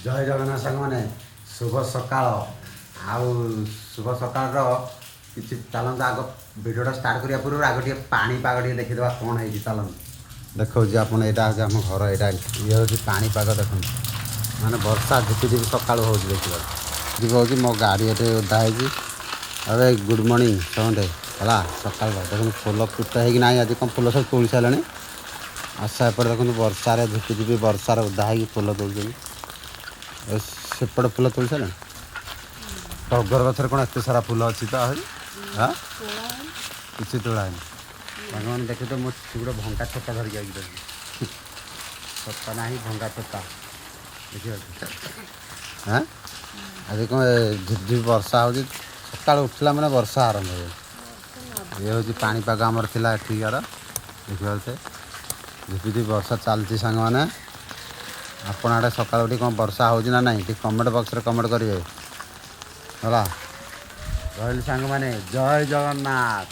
ଜୟ ଜଗନ୍ନାଥ ସାଙ୍ଗମାନେ, ଶୁଭ ସକାଳ। ଆଉ ଶୁଭ ସକାଳର କିଛି ଚାଲନ୍ତୁ, ଆଗ ଭିଡ଼ିଓଟା ଷ୍ଟାର୍ଟ କରିବା ପୂର୍ବରୁ ଆଗ ଟିକେ ପାଣିପାଗ ଟିକେ ଦେଖିଦେବା କ'ଣ ହେଇଛି। ଚାଲନ୍ତୁ, ଦେଖାଉଛି ଆପଣ। ଏଇଟା ହେଉଛି ଆମ ଘର, ଏଇଟା ଇଏ ହେଉଛି ପାଣିପାଗ। ଦେଖନ୍ତୁ, ମାନେ ବର୍ଷା ଝିପି ଝିପି ସକାଳୁ ହେଉଛି। ଦେଖିବାକୁ ଝିପି ହେଉଛି। ମୋ ଗାଡ଼ି ଏଠି ଓଦା ହେଇଛି। ଆରେ, ଗୁଡ଼୍ ମର୍ଣ୍ଣିଂ ସମସ୍ତେ। ହେଲା ସକାଳ। ଦେଖନ୍ତୁ, ଫୁଲ ତୁଟା ହେଇକି ନାହିଁ। ଆଜି କ'ଣ ଫୁଲ ସବୁ ତୋଳି ସାରିଲାଣି। ଆଶା ଏପଟେ ଦେଖନ୍ତୁ, ବର୍ଷାରେ ଝିପି ଝିପି ବର୍ଷାରେ ଓଦା ହେଇକି ଫୁଲ ତୋଳୁଛନ୍ତି। ଏ ସେପଟେ ଫୁଲ ତୋଳି ସାରିଲାଣି। ଟଗର ଗଛରେ କ'ଣ ଏତେ ସାରା ଫୁଲ ଅଛି ତ ଆହୁରି? ହଁ, କିଛି ତୋଳା ହେଇନି। ସାଙ୍ଗମାନେ, ଦେଖୁ ତ, ମୁଁ ଗୋଟେ ଭଙ୍ଗା ଛତା ଧରିକି ଆଇକି। ଦେଖି, ଛତା ନାହିଁ, ଭଙ୍ଗା ଛତା ଦେଖିପାରୁଛୁ? ହଁ, ଆଜି କ'ଣ ଝିପ୍ ଝିପ୍ ବର୍ଷା ହେଉଛି। ସକାଳୁ ଉଠିଲା ମାନେ ବର୍ଷା ଆରମ୍ଭ ହେଇଯାଉଛି। ଇଏ ହେଉଛି ପାଣିପାଗ ଆମର ଥିଲା ଏଠିକାର। ଦେଖିପାରୁଥିବେ, ଝିପି ଝିପି ବର୍ଷା ଚାଲିଛି। ସାଙ୍ଗମାନେ, ଆପଣ ଆଡ଼େ ସକାଳୁ ଉଠି କ'ଣ ବର୍ଷା ହେଉଛି ନା ନାହିଁ, ଟିକେ କମେଣ୍ଟ ବକ୍ସରେ କମେଣ୍ଟ କରିବେ। ହେଲା, ରହିଲି ସାଙ୍ଗମାନେ, ଜୟ ଜଗନ୍ନାଥ।